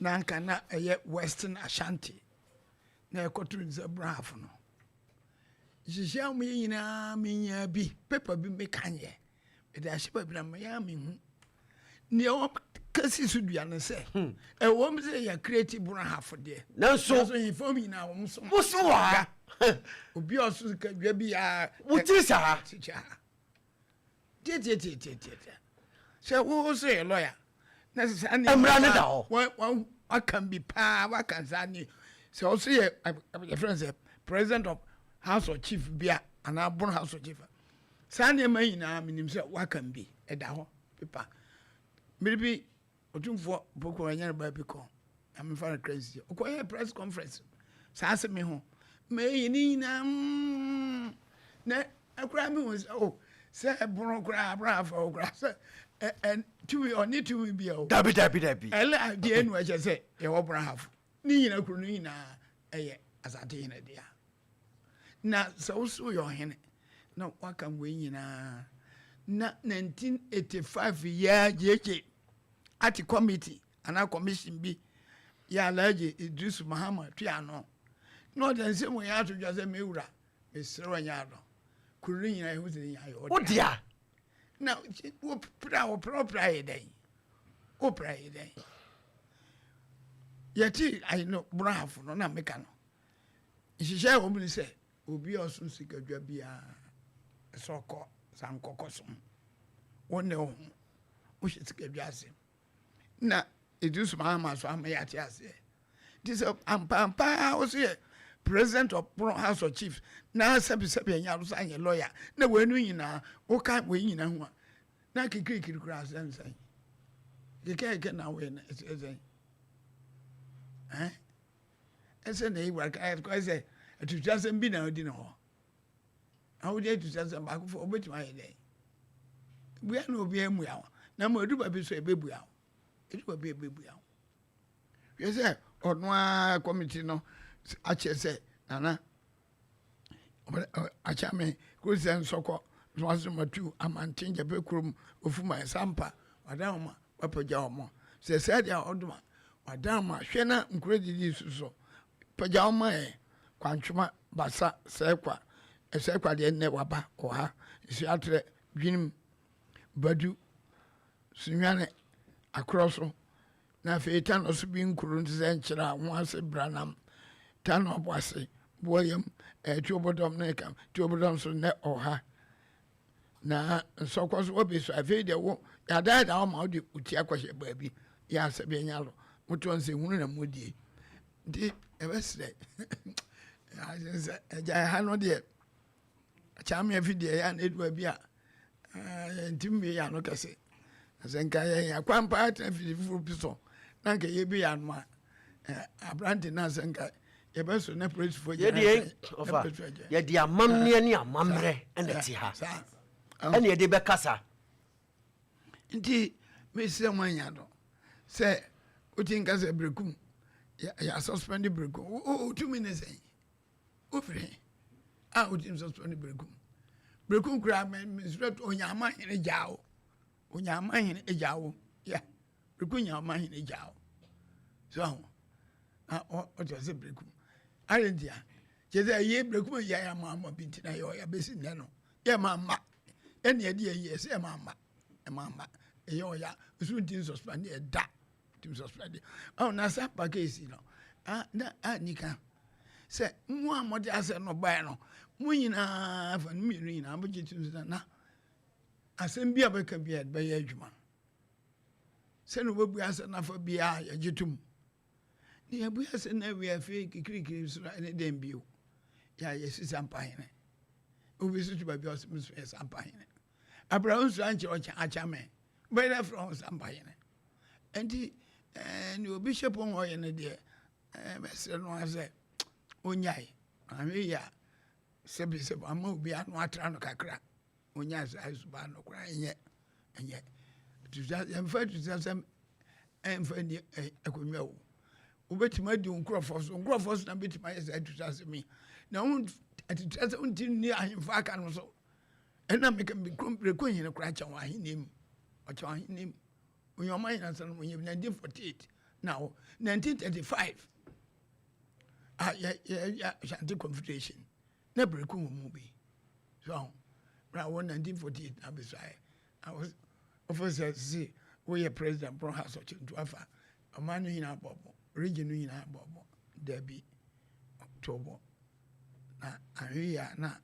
Na anka na ɛyɛ Western Ashanti na ɛkɔto nsa Brahafo no. Nhyehyɛ a wɔyɛ nyinaa menyaa bi, paper bi meka nyɛ. Mede ahyɛ baabi na meyɛ a mehu. Nea wɔka si so dua no sɛ, ɛwɔ mu sɛ yɛ create Brahafo deɛ. Nanso Nanso nhemfo nyinaa wɔn so. Woso wɔ ha. Obi a ɔso kadwa bi a. Wotiri saa. Sikya. Tiatiatiatiatia. Sɛ wo so yɛ lɔya. Na sɛ saa nneɛma Mmara no da hɔ. Waka bi paa, waka saa ne sɛ ɔso yɛ yɛfrɛ no sɛ president of house of chief bi a anaa Bono house of chief a, saa nneɛma nyinaa menim sɛ waka bi ɛda hɔ pepa. Mmere bi Otumfoɔ Opoku ɔnyɛ ne baabi kɔ na mefa no kra nsi ɔkɔyɛ press conference saa asɛm yi ho mɛyi ne nyinaa na akora mi hu sɛ o sɛ ɛbono koraa aboro afa o koraa sɛ ɛ ɛ tumi ɔne tumi bi o. Dabi, dabi, dabi. Ɛlɛ adeɛ nu ɛkyɛ sɛ yɛwɔ Bono Ahafo ne nyina kuro no nyinaa ɛyɛ Asante hene dea. Na sɛ woso yɛ ɔhene na waka wei nyinaa na 1985 yɛ gyegye ate committee anaa commission bi yɛ Alhaji Idrisu Mahama tua ano na ɔde nsɛm wɔ yɛn ato dwa sɛ mewura mesrɛ wɔ nyɛ adɔ kuro no nyinaa ɛho sɛ nyinaa yɛ ɔdea. Na wopra wopra wopra yɛ dɛn, wopra yɛ dɛn? Yɛte ayi no Borahafo no na meka no nhyehyɛ wɔ mu ne sɛ obi a ɔso sikadwa biara sɛ ɔkɔ sankɔkɔ som wo ne wo ho wohyɛ sikadwa ase na Idrisu Mahama so ama yɛate aseɛ. Nti sɛ ampampaa wo so yɛ president of Bono House of Chiefs na sɛbisɛbi ɛnyɛ alo sɛ anyɛ lawyer na wɔanu nyinaa woka wei nyinaa ho a na kikirikiri koraa sɛ nsɛn kekɛkɛ na woyɛ no ɛsɛ sɛn ɛsɛ na eyi ka sɛ atutu asɛm bi na odi ne hɔ na wode atutu asɛm baako fo wobɛtumi ayɛ dɛn bua na obiara mmua wo na ma edu baabi so ebɛbua wo, edu baabi ebɛbua wo. Hwɛ sɛ ɔno ara committee no akyerɛ sɛ nana akyame kurosɛ nsɔkɔ nsomasomatu amanten gyapɛ kurom ofuma sampa wadan wɔn a wapagya wɔn sɛ sɛ deɛ ɔdoma wadan wɔn a hwɛ na nkuro didi so pagya wɔn ma yɛ Kwantwoma Basa Sɛkwa Sɛkwa deɛ nnɛ waba wɔ ha Nsuatrɛ Dwenem Badu Sunwane Akorɔ so na afei Tano so bi nkuro nti sɛ nkyerɛ a ho ase Branam Tano Aboase Boayam Tuobodɔm ne ka Tuobodɔm so nnɛ ɔha na nsɔkɔ so wɔbi so afei deɛ wo yɛadaadaa wo ma wode wo ti akɔhyɛ baabi yɛ asɛ bi anya lo motoɔ nsɛ hunu na modie nti ɛbɛserɛ sɛ agya ha no deɛ kyame afi deɛ yɛ na ɛdu baabi a yɛntimi bi yɛ ano kɛse na sɛ nka yɛn akwampa atena fidi foforɔ bi so na nka yɛbi yɛ ano a aberante no asɛ nka yɛbɛso na polisifoɔ gyina. Yɛdeɛ ɔfa yɛde amamneɛ ne amammerɛ ɛna te ha ɛne yɛde bɛkasa. Nti mesrɛ mo anya no sɛ woti nka sɛ Berekum yɛasuspend Berekum, wotumi ne sɛn wofiri a wotumi suspend Berekum? Berekum koraa mesrɛ Onyama hene gyaa wo, Onyama hene gyaa wo, yɛ Berekum Nyama hene gyaa wo so ho na ɔkyerɛ sɛ Berekum ayɛ nti a kyerɛ sɛ ɛyɛ Berekum yɛ yɛ ama ama bi nti na yɛ ɔyɛ bɛsi nnɛ no yɛ ma mma ɛne ɛde yɛ yɛ sɛ ɛma mma ɛma mma ɛyɛ ɔya nso nti nsuspend ɛda nti nsuspend ɔn na sa pakeesi no a na a nika sɛ mo a mɔde asɛ no bae no mo nyinaa fa no mmienu nyinaa mo gye tum sɛ na asɛm bi a bɛka bi a bɛyɛ adwuma sɛ na wɔbɛbu asɛ nafa biara yɛgye tom na yɛbu asɛ na awie afei kikirikiri so ne dɛn bio yɛ a yɛsi Sampahene obi so to baabi a ɔsɛ so yɛ Sampahene abira nso ankyerɛ ɔkyɛ akyame bɛyɛ dɛ frɛ ho Sampahene nti ne obi hyɛ pɔn ɔyɛ no deɛ bɛsrɛ no sɛ ɔnyae ahwɛ yi a sɛbi sɛ ama obi ano atra no kakra ɔnyae saa suba no koraa ɛnyɛ ɛnyɛ yɛmfa tutusɛm ɛmfa ni akonnwa o wobɛtumi adi wo nkurɔfoɔ so nkurɔfoɔ so na bɛtumi ayɛ saa atutusɛm yi na wo atutusɛm nti nni ahemfo aka no so ɛna meka mmerɛkɔ hene koraa kyɛ wɔ ahenni mu ɔkyɛ wɔ ahenni mu onyɛ ɔma hene asɛm no ɔnyɛ 1948. Na wo 1935 a yɛ yɛ yɛ Ashanti Confederation na Berekum wɔ mu bi. So aho bra wɔ 1948 na abɛsuaeɛ na wofo sɛ sisi woyɛ president Brong House ɔkyɛntu afa ɔman no nyinaa bɔbɔ region no nyinaa bɔbɔ dabi to bɔ na ahwe yɛ a na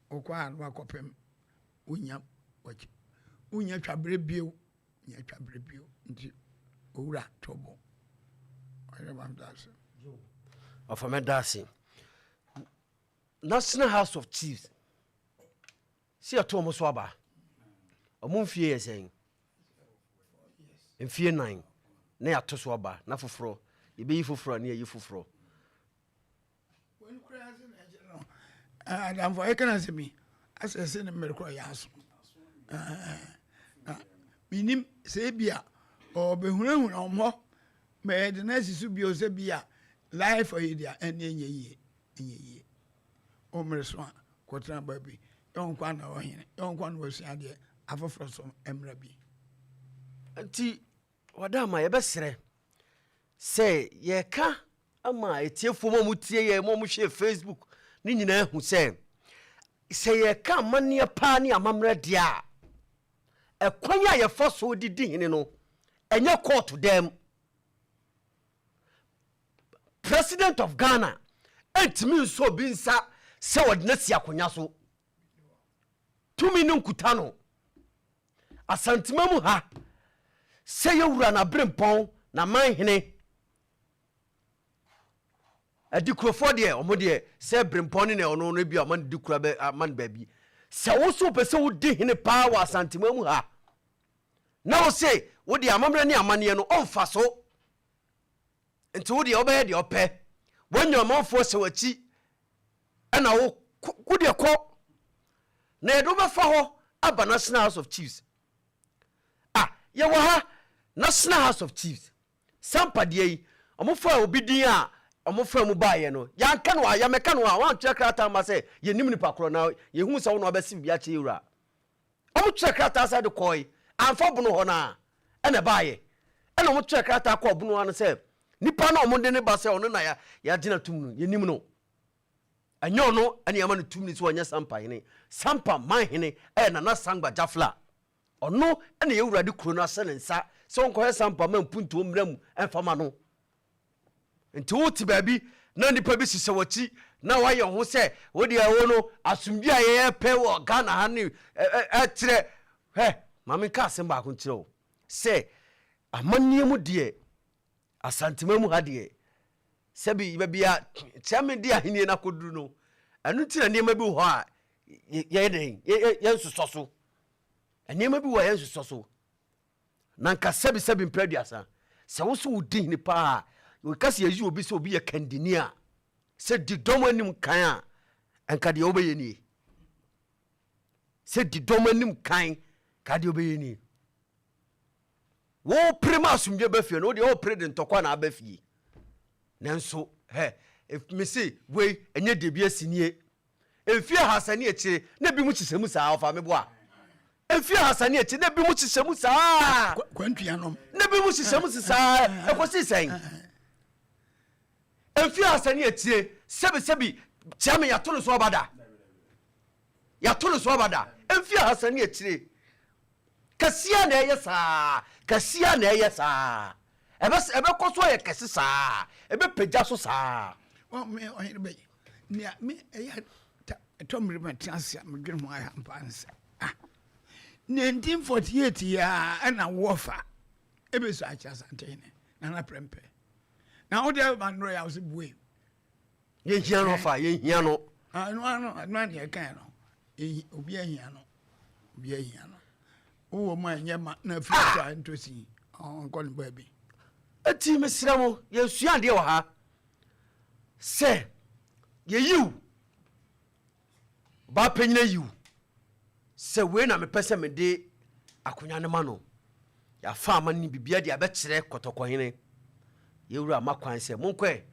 wokɔ a na wakɔpem wonya wɔkye wonya twaberɛ bio nya twaberɛ bio nti owura to bɔ ɔyɛ ma da ase. Ɔfa mɛda ase. National House of Chiefs sɛ yɛto ɔmo so aba ɔmo mfie yɛ sɛn mfie nan na yɛato so aba na foforɔ yɛbɛyi foforɔ a ne yɛyi foforɔ. Adamfo ɛka na sɛ mi asɛ sɛ ne mmerɛ korɔ yɛ aso na menim sɛ ebi a ɔbɛhunahuna ɔmɔ ma yɛde no asi so bio sɛ bi a life ɔyɛ deɛ ɛne ɛnyɛ yie ɛnyɛ yie wo mmere so a kɔtena baabi yɛ wo nkoa na ɔhene yɛ wo nkoa na wasua adeɛ afoforɔ so mmra bi. Nti wada ama yɛbɛsrɛ sɛ yɛka ama atiefoɔ ma wɔtie yɛ ma wɔhwɛ Facebook ne nyinaa hu sɛ sɛ yɛka amanneɛ paa ne amammerɛ deɛ a ɛkwan a yɛfa so de di hene no ɛnyɛ kɔɔto dɛm. President of Ghana ntumi nsɔ obi nsa sɛ ɔde no asi akonnwa so. Tumi no nkuta no. Asantema mu ha sɛ yɛwura no aberempɔn na manhene adikurofoɔ deɛ ɔmo deɛ sɛ berempɔn ne na ɔno no bi a ɔma no di kura bɛ ama no baabi. Sɛ wo so wopɛ sɛ wodi hene paa wɔ Asantema mu ha na wo se wo deɛ amammerɛ ne amanneɛ no ɔmfa so nti wo deɛ wobɛyɛ deɛ ɔpɛ woanya ɔmanfoɔ hyɛ w'akyi ɛna wo wo deɛ kɔ na yɛde wobɛfa hɔ aba National House of Chiefs ah yɛwɔ ha National House of Chiefs sampa deɛ yi ɔmofa obi din a ɔmofa mu baeɛ no yɛanka no a yɛmɛka no a woantwerɛ krataa ma sɛ yɛnim nipa korɔ na yɛhu sɛ wo na wabɛsi biribi akyɛ yɛwura. Wɔtwerɛɛ krataa san de kɔɔe, amfa bono hɔ no ara na ɛbaeɛ. Ɛna wɔtwerɛɛ krataa kɔɔ bono ano sɛ, nipa no a wɔde no ba sɛ ɔno na yɛagye no atom no, yɛnim no. Ɛnyɛ ɔno na yɛama no tumi sɛ ɔnyɛ Sampa hene. Sampa man hene yɛ Nana Sangba Jafla. Ɔno na yɛn wura de kuro no ahyɛ ne nsa sɛ ɔnkɔhwɛ Sampa ma mpuntuo mmra mu mfa ma no. Nti wote baabi na nnipa bi hyehyɛ w'akyi na woayɛ ho sɛ wo deɛ wo no asomdwe a yɛpɛ wɔ Ghana ha ne ɛkyerɛ hwɛ ma menka asɛm baako nkyerɛ wo sɛ amanneɛ mu deɛ Asantema mu ha deɛ sɛbi baabi a kyɛme de ahennie no akɔduru no ɛno nti na nneɛma bi wɔ hɔ a yɛyɛ dɛn yɛnsosɔ so nneɛma bi wɔ a yɛnsosɔ so Na nka sɛbisɛbi mpɛ aduasa, sɛ wo so wodi hene paa a, wɔka sɛ yɛyi obi sɛ obi yɛ kandini a, sɛ di dɔm anim kan a, nka deɛ wobɛyɛ nie. Sɛ di dɔm anim kan, ka deɛ wobɛyɛ nie. Wopere ma asomdwe ba fie no, wodeɛ wopere de ntɔkwa na aba fie. Nanso, hɛ, mese wei ɛnyɛ deɛ bi asi nie. Mfie ahasa ne akyire na ebinom hyehyɛ mu saa, ɔfa me boa. Mfie ahasa ne akyire na ebinom hyehyɛ mu saa. Kwantuanom. Na ebinom hyehyɛ mu saa, ɛkɔsi sɛn? Mfie ahasa ne akyire, sɛbisɛbi, kyia me yɛato no so aba da. Yɛato no so aba da. Mfie ahasa ne akyire. Kɛseɛ na ɛyɛ saa, kɛseɛ na ɛyɛ saa. Ɛbɛkɔ so ayɛ kɛse saa, ɛbɛpagya so saa. Ɔhene bɛyi. Nea me ɛyɛ ta ɛtɔ mmere ma tena ase a medwene ho ayɛ ampa ne sɛ ah 1948 yi a ɛna wɔfa ɛbɛsu akyɛ Asantehene Nana Prɛmpɛ na wode ɛba nnora yɛ a wo sɛ bue. Yɛhia no fa yɛhia no. Ɛno ano ɛno ano yɛkae no obi ahia no obi ahia no wowɔ mu a ɛnyɛ ma na afiri ah! a ɛntɔ si ɔnkɔ ne baabi. Eti mesrɛ mo yɛsua adeɛ wɔ ha sɛ yɛyiw ɔbaa panyin ayiw sɛ wei na mepɛ sɛ mede akonnwa no ma no yɛafa ama no bibia de abɛkyerɛ kɔtɔkɔhene yɛwura ma kwan sɛ monkɔɛ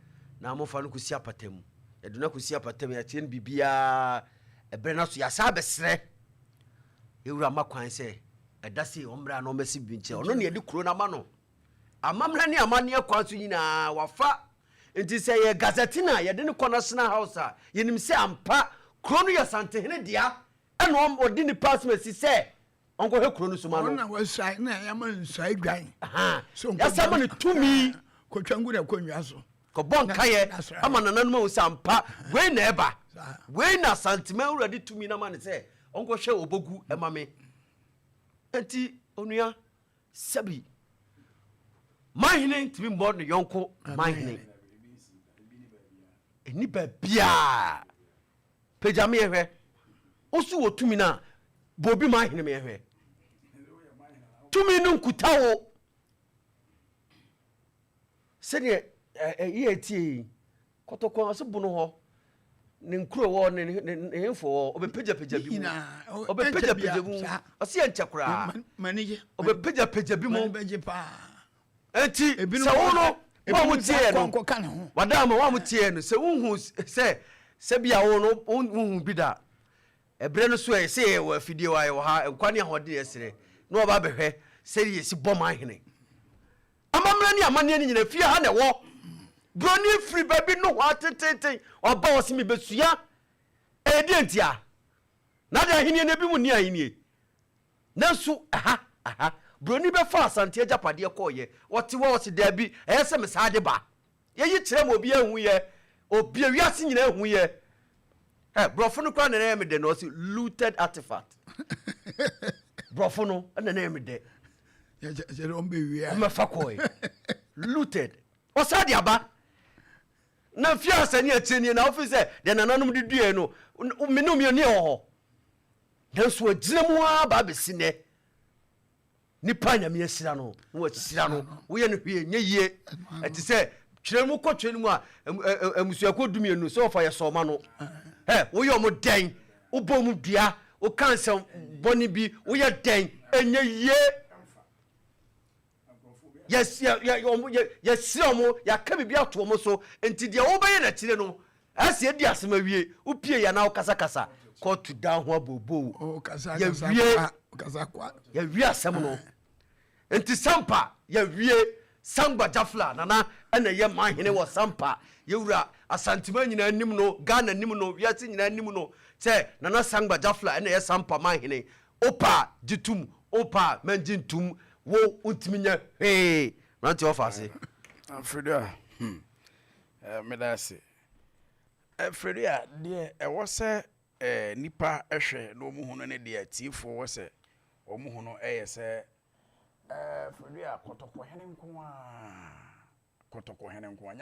na momfa no kɔsi apata mu yɛde no akɔsi apata mu yɛakyerɛ no biribiaa ɛberɛ no so yɛasa abɛserɛ yɛwura ma kwan sɛ ɛda sei ɔmmra na ɔmmɛsi biribi nkyerɛ ɔno ne yɛde kuro no ama no. Amammerɛ ne amanneɛ kwan so nyinaa wafa. Nti sɛ yɛ gazette no a yɛde no kɔ National House a, yɛnim sɛ ampa kuro no yɛ Asantehene dea ɛna ɔde nipa asomasi sɛ ɔnkɔhwɛ kuro no so ma no. Ɔno na wasuae na yɛama nsuae dwan. So yɛasa ma no tumi. Kɔtwa ngu n'akonnwa so. Kɔbɔ nkaeɛ ama nananom ahu sɛ ampa wei na ɛba. Wei na Asanteman wura de tumi no ama no sɛ ɔnkɔhwɛ Obogu ma me. Enti onua, sɛbi manhene ntumi mmɔ ne yɔnko manhene. Ɛni baabiaa. Pagya me hwɛ. Wo so wɔ tumi no a, bɔ obi manhene me hwɛ. Tumi no nkuta wo. Sɛdeɛ ɛyɛ ɛtie yi, Kɔtɔkɔ ase bunu hɔ, ne nkuro wɔ ne ne ne hemfo wɔ, ɔbɛpagyapagya bi mu. Ɔbɛpagyapagya bi mu. Ɔsi yɛ nkyɛ koraa. Ɔbɛpagyapagya bi mu. Enti sɛ wo no, wo a wotie yɛ no, wada ama wo a wotie yɛ no, sɛ wohu sɛ sɛ bi a wo no wohu bi da. Ɛberɛ no so ɛ sɛ yɛwɔ afidie wɔ yɛwɔ ha, nkwa ne ahoɔden yɛ serɛ na wɔba abɛhwɛ sɛdeɛ yɛsi bɔ man hene. Amammerɛ ne amanneɛ no nyina fie ha na ɛwɔ. Buroni firi baabi nohoa tententen, ɔba ɔse mebɛsua. Ɛyɛ deɛ ntia? Na de ahennie no ebi mu nni ahennie. Nanso ɛha, aha, buroni bɛfaa Asante agyapadeɛ kɔɔeɛ. Ɔte hɔ ɔse daabi, ɛyɛ sɛ mesaa de ba. Yɛyi kyerɛ ma obiara hu yɛ. Obia wiase nyinaa hu yɛ. Ɛ borɔfo no koraa na ɛyɛ me dɛ na ɔse looted artifact. Borɔfo no na ɛyɛ me dɛ. Ɔmɛfa kɔɛ. Looted. Ɔsa de aba. Na mfie asa ne akyire nie na wofi sɛ deɛ nananom de duaɛ no me ne omienu wɔ hɔ. Nanso agyina mu ara ba abɛsi nnɛ. Nipa a Nyame ahyira no na wahyira no, woyɛ no hwee nyɛ yie. Ɛte sɛ twerɛ mu kɔ twerɛ no mu a mmusuakuo dumienu sɛ wɔfa yɛ sɔɔma no. Ɛ woyɛ ɔmo dɛn? Wobɔ ɔmo dua, woka nsɛm bɔne bi, woyɛ dɛn? Ɛnyɛ yie. Yɛsrɛ ɔmo, yɛaka biribi ato ɔmo so, nti deɛ wobɛyɛ n'akyire no, ɛsɛ yɛdi asɛm awie, wopie yɛ anaa wokasakasa, kɔɔto dan ho abooboo. Yɛwie, yɛwie asɛm no. Nti Sampa, yɛwie. Sangba Jafla, Nana ɛna ɛyɛ manhene wɔ Sampa. Yɛwura Asantema nyinaa nim no, Ghana nim no, wiase nyinaa nim no sɛ Nana Sangba Jafla ɛna ɛyɛ Sampa manhene. Wopɛ a, gye tom, wopɛ a, mɛngye ntom, wo wontumi nyɛ hwee. Mmeranteɛ wɔfa ase. Fredo a, hmm, eh, meda ase. Eh, Fredo a, deɛ ɛwɔ sɛ eh, nnipa hwɛ na wɔn hu no ne deɛ atiefoɔ wɔ sɛ wɔn hu no yɛ sɛ eh, Fredo a, kɔtɔkɔhene nko ara, kɔtɔkɔhene nko ara.